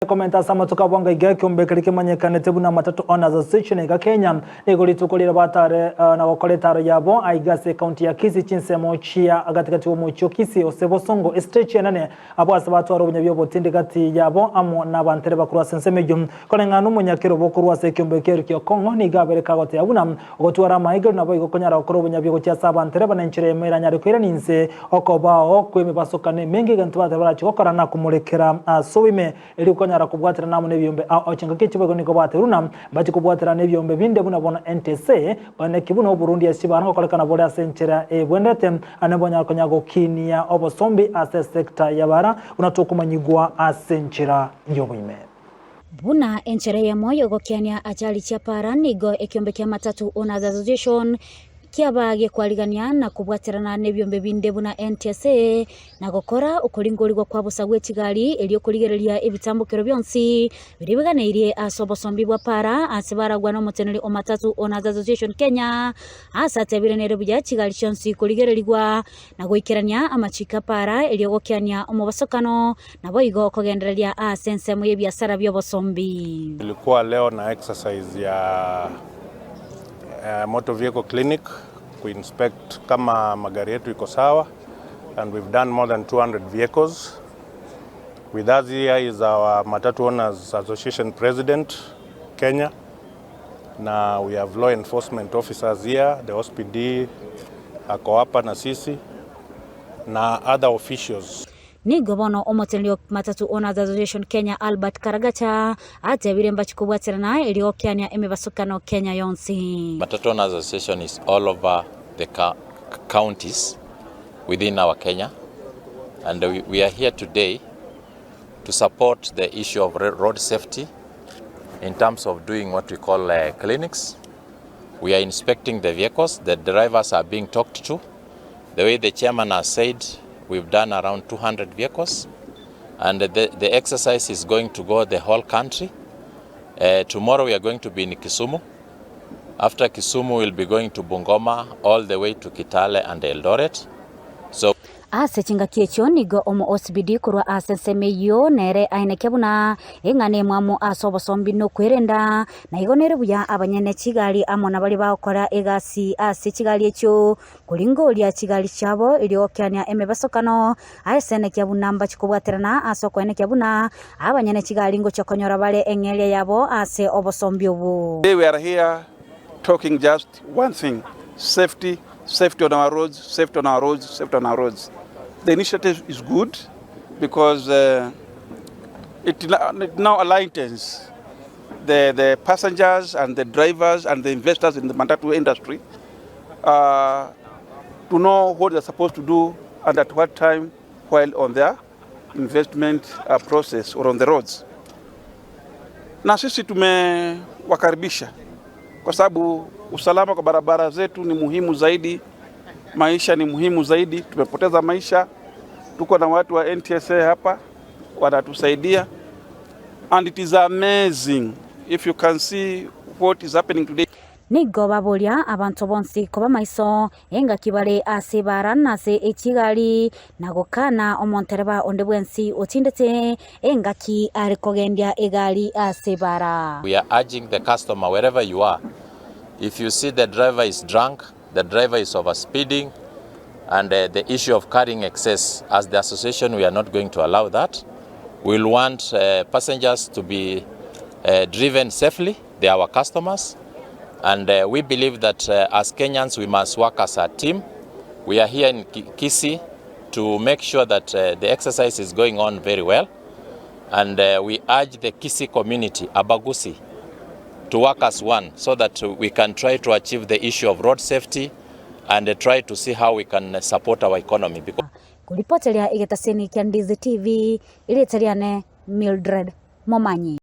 Komenta ase amatuko abo anga iga ekeombe keria kemanyekanete buna Matatu Owners Association iga Kenya nigo rituko riria batare na gokora etaro yabo aiga ase ecounty ya Kisii chinsemo chia gatigati bw'omochie o Kisii ose Bosongo estage enene abwo ase batware obonyabi obotindi gati yabo amo nabantereba korwa ase ensemo eyio. Koreng'ana nomonyakerobo korwa ase ekeombe keria kia Okong'o nigo abere kagoteba buna ogotwara amaegero naboigo konyara gokora obonyabi gochia ase abantereba nenchera eyemo eranyare koirania inse Okobao kw'emebasokano emenge egento batari barache gokora nakomorekera ase oboime, erio konyara kobwaterana amo nebiombe ao chingaki echi boigo nigo baterwe buna mbache kobwaterana nebiombe binde buna bono NTSA, baeneki buna oborundi ase chibara ngokorekana bore ase enchera ebwenerete, ande mbonyare konya gokinia obosombi ase esecta y'abara buna tokomanyigwa ase enchera y'oboime. Buna enchera eyemo y'ogokiania achali chia para nigo ekiombe kia Matatu Owners Association kiaba gekwarigania na kobwaterana nebiombe binde buna NTSA na gokora okoringorigwa kwa bosa gwe chigari erio korigereria ebitambokero bionsi biria biganeirie ase obosombi bwa para ase baragwa nomoteneneri o Matatu Owners Association Kenya ase atebire nere buya chigari chionsi korigererigwa na goikerania amachiko a para erio gokiania omobasokano Naboigo kogendereria ase ensemo y'ebiasara bi'obosombi. Tulikuwa leo na exercise ya motor vehicle clinic kuinspect kama magari yetu iko sawa and we've done more than 200 vehicles. With us here is our Matatu Owners Association President Kenya. Na we have law enforcement officers here, the OCPD ako hapa na sisi na other officials. Nigo bono omoteneneri o Matatu Owners Association Kenya Albert Karagacha atebire mbachi kobwaterana erio gokeania emebasokano Kenya yonsi. Matatu Owners Association is all over the counties within our Kenya and we are here today to support the issue of road safety in terms of doing what we call uh, clinics. We are inspecting the vehicles, the drivers are being talked to. The way the chairman has said, we've done around 200 vehicles and the, the exercise is going to go the whole country. Uh, tomorrow we are going to be in Kisumu. After Kisumu, we'll be going to Bungoma all the way to Kitale and Eldoret. So Ase chingaki echio nigo omo OCPD korwa ase ensemo eyio nere aenekia buna eng'ana emwamu ase obosombi nokwerenda, na igo nere buya abanyene chigari amo na baria bagokora egasi ase chigari echio koringoria chigari chiabo erio gokeania emebasokano aesenekia buna mbachi kobwaterana ase okoenekia buna abanyene chigari ngochia konyora bare eng'eria yabo ase obosombi obo. Today we are here talking just one thing, safety, safety on our roads, safety on our roads, safety on our roads. The initiative is good because uh, it, it now aligns the, the passengers and the drivers and the investors in the matatu industry uh, to know what they're supposed to do and at what time while on their investment uh, process or on the roads. Na sisi tumewakaribisha kwa sababu usalama kwa barabara zetu ni muhimu zaidi, maisha ni muhimu zaidi. Tumepoteza maisha, tuko na watu wa NTSA hapa wanatusaidia, and it is amazing if you can see what is happening today. Nigo baboria abanto bonsi koba maiso engaki bare ase ebaara na ase echigari, na gokana omontereba onde bwensi otindete engaki are kogendia egari ase ebaara. We are urging the customer wherever you are, if you see the driver is drunk, the driver is over speeding and uh, the issue of carrying excess, as the association we are not going to allow that. We'll want uh, passengers to be uh, driven safely, they are our customers. And uh, we believe that uh, as Kenyans we must work as a team. We are here in Kisii to make sure that uh, the exercise is going on very well. And uh, we urge the Kisii community, Abagusi, to work as one so that we can try to achieve the issue of road safety and uh, try to see how we can uh, support our economy. Because Koripoteria egetaseni kia Ndizi TV, erieta riane Mildred Momanyi.